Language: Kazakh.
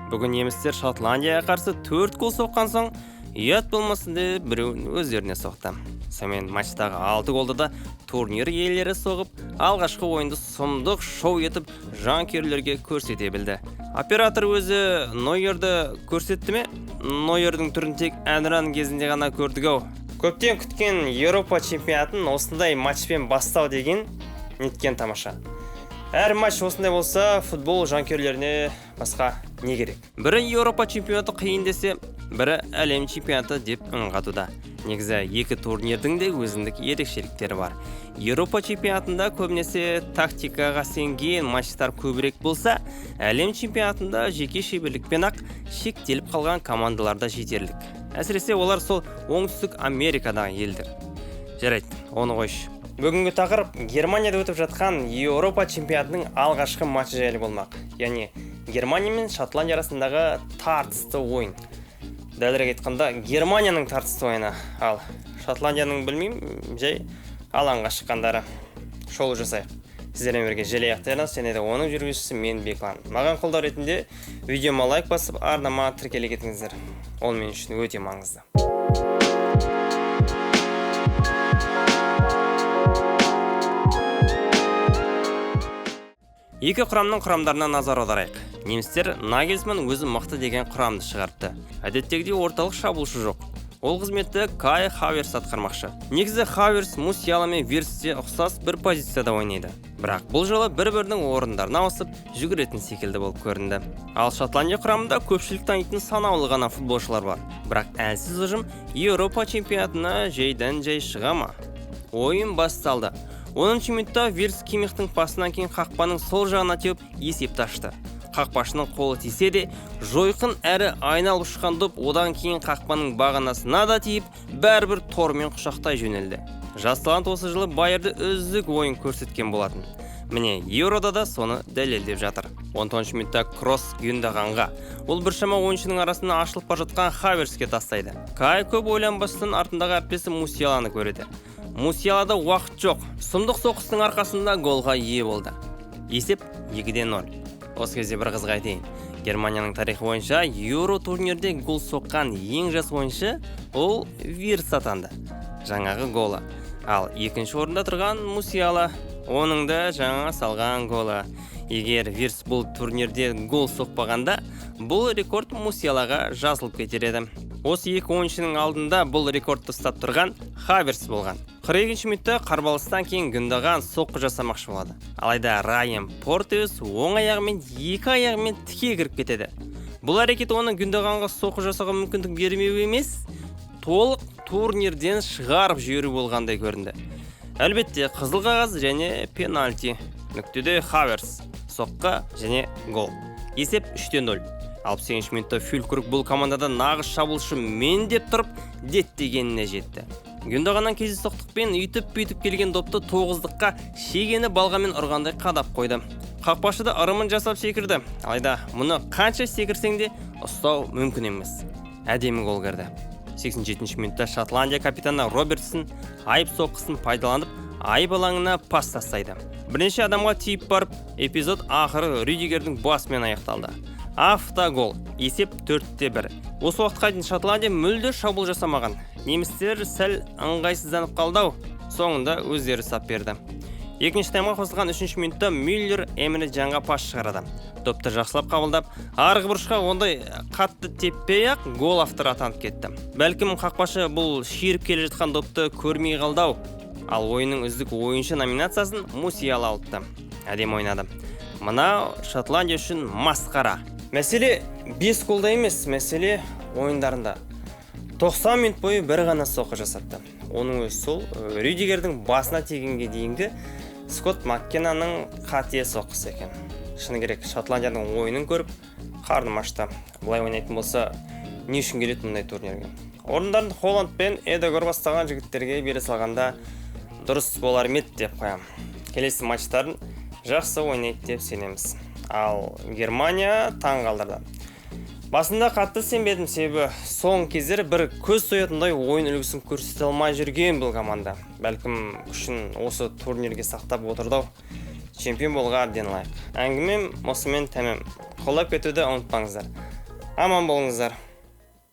Бүгін немістер Шотландияға қарсы 4 гол соққан соң, ұят болмасын деп біреуін өздеріне соқты. Сонымен матчтағы 6 голды да турнир иелері соғып, алғашқы ойынды сұмдық шоу етіп жанкүйерлерге көрсете білді. Оператор өзі Нойерді көрсетті ме? Нойердің түрін тек әнұран кезінде ғана көрдік ау. Көптен күткен Еуропа чемпионатын осындай матчпен бастау деген неткен тамаша. Әр матч осындай болса, футбол жанкүйерлеріне басқа не керек? Бірі Еуропа чемпионаты қиын десе, бірі әлем чемпионаты деп үн қатуда. Негізі екі турнирдің де өзіндік ерекшеліктері бар. Еуропа чемпионатында көбінесе тактикаға сенген матчтар көбірек болса, әлем чемпионатында жеке шеберлікпен ақ шектеліп қалған командалар да жетерлік. Әсіресе олар сол Оңтүстік Америкадағы елдер. Жарайды, оны қойшы. Бүгінгі тақырып Германияда өтіп жатқан Еуропа чемпионатының алғашқы матчы жайлы болмақ. Яғни Германия мен Шотландия арасындағы тартысты ойын. Дәлірек айтқанда, Германияның тартысты ойыны. Ал Шотландияның білмеймін, жай алаңға шыққандары. Шолу жасайық. Сіздермен бірге Желаяқ Тернас және де оның жүргізушісі мен Беклан. Маған қолдау ретінде видеома лайк басып, арнама тіркеле кетіңіздер. Ол мен үшін өте маңызды. Екі құрамның құрамдарына назар аударайық. Немістер Нагельсман өзі мықты деген құрамды шығарыпты. Әдеттегідей орталық шабуылшы жоқ. Ол қызметті Кай Хаверс атқармақшы. Негізі Хаверс Мусиала мен Вирсте ұқсас бір позицияда ойнайды. Бірақ бұл жолы бір-бірінің орындарына ауысып жүгіретін секілді болып көрінді. Ал Шотландия құрамында көпшілік танитын санаулы ғана футболшылар бар. Бірақ әлсіз ұжым Еуропа чемпионатына жайдан жай шыға ма? Ойын басталды. 10 минутта Вирс Киммихтің пасынан кейін қақпаның сол жағына теуіп есепті ашты. Қақпашының қолы тисе де, жойқын әрі айналып ұшқан доп одан кейін қақпаның бағанасына да тиіп, бәрібір тормен құшақтай жөнелді. Жас талант осы жылы Байерді үздік ойын көрсеткен болатын. Міне, Еурода да соны дәлелдеп жатыр. 19 минутта Кросс Гюндоғанға. Ол біршама ойыншының арасына ашылып бара жатқан Хаверске тастайды. Кай көп ойланбастан артындағы әріптесі Мусиаланы көреді. Мусиалада уақыт жоқ. Сұмдық соққысының арқасында голға ие болды. Есеп 2-0. Осы кезде бір қызық айтайын. Германияның тарихы бойынша Еуро турнирде гол соққан ең жас ойыншы ол Вирс атанды. Жаңағы голы. Ал екінші орында тұрған Мусиала, оның да жаңа салған голы. Егер Вирс бұл турнирде гол соқпағанда, бұл рекорд Мусиалаға жазылып кетер еді. Осы екі ойыншының алдында бұл рекордты ұстап тұрған Хаверс болған. 42 минутта қарбаластан кейін Гюндоған соққы жасамақшы болады. Алайда Райан Портеус оң аяғымен екі аяғымен тіке кіріп кетеді. Бұл әрекет оның Гюндоғанға соққы жасауға мүмкіндік бермеу емес, толық турнирден шығарып жіберу болғандай көрінді. Әлбетте, қызыл қағаз және пенальти. Нүктеде Хаверс, соққы және гол. Есеп 3-0. 68 минутта Фюлькруг бұл командада нағыз шабуылшы мен деп тұрып, деттегеніне жетті. Гюндоғаннан кездейсоқтықпен үйтіп-бүйтіп келген допты тоғыздыққа шегені балғамен ұрғандай қадап қойды. Қақпашы да ырымын жасап секірді. Алайда мұны қанша секірсең де ұстау мүмкін емес. Әдемі гол кірді. 87 минутта Шотландия капитаны Робертсон айып соққысын пайдаланып, айып алаңына пас тастайды. Бірнеше адамға тиіп барып, эпизод ақыры Рюдигердің басымен аяқталды. Автогол. Есеп 4-1. Осы уақытқа дейін Шотландия мүлде шабуыл жасамаған. Немістер сәл ыңғайсызданып қалды-ау. Соңында өздері сап берді. Екінші таймға қосылған 3 минутта Мюллер Эмре Жанға пас шығарады. Допты жақсылап қабылдап, арғы бұрышқа ондай қатты теппей-ақ гол авторы атанып кетті. Бәлкім қақпашы бұл шиіріп келе жатқан допты көрмей қалды-ау. Ал ойынның үздік ойыншы номинациясын Мусиала алыпты. Әдемі ойнады. Мынау Шотландия үшін масқара. Мәселе 5 голда емес, мәселе ойындарында. 90 минут бойы бір ғана соққы жасапты. Оның өзі сол Рюдигердің басына тигенге дейінгі Скотт Маккенаның қате соққысы екен. Шыны керек, Шотландияның ойынын көріп, қарным ашты. Былай ойнайтын болса, не үшін келеді мұндай турнирге? Орындарын Холланд пен Эдегор бастаған жігіттерге бере салғанда дұрыс болар ма еді деп қоямын. Келесі матчтарын жақсы ойнайды деп сенеміз. Ал Германия таң қалдырды. Басында қатты сенбедім, себебі соңғы кездері бір көз соятындай ойын үлгісін көрсете алмай жүрген бұл команда. Бәлкім күшін осы турнирге сақтап отырды-ау. Чемпион болуға әбден лайық. Әңгімем осымен тәмам. Қолдап кетуді ұмытпаңыздар. Аман болыңыздар.